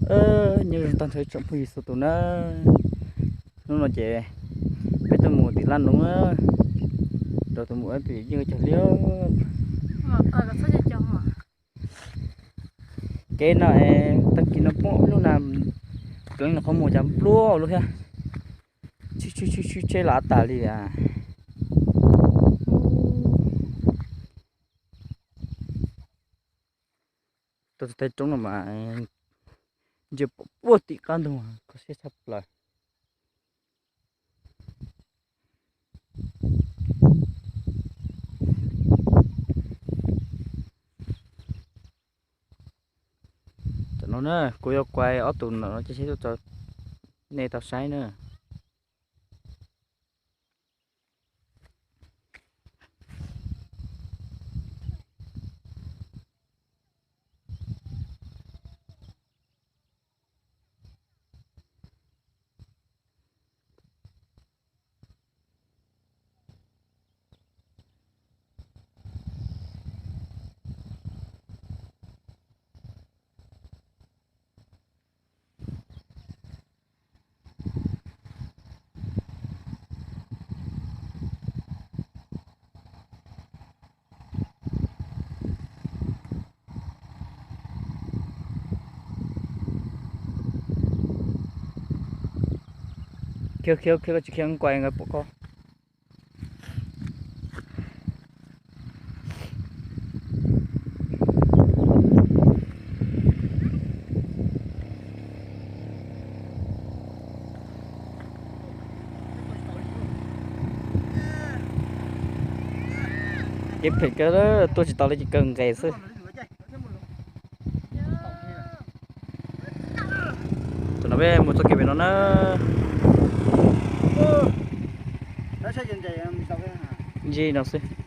Nyob zoo tag nrho tsoom phooj ywg txhua tus na, hnub no ces peb tuaj mus tim Laj Nuv, rau tus mus tus yeej cog liab. Kev no es tag kis no poob ob peb lub na, pleev no qhov muag cas npluaj lub thiab, tsheb los av tag li as. Tuaj txog tej roob no mas ntsia pom puag tim qab ntug, kho siab tshaj plaws. Tam no na kuv yuav kuais ob tug no coj seb tuaj tso nej tau saib na. Khiav khiav khiav, koj tsis khiav kuais nkawd pom koj. Kev phem kawg, tuaj tsis tau li ces kawg nqes xwb. Tam no peb mus txoj kev pem no na. Ntsia no xwb.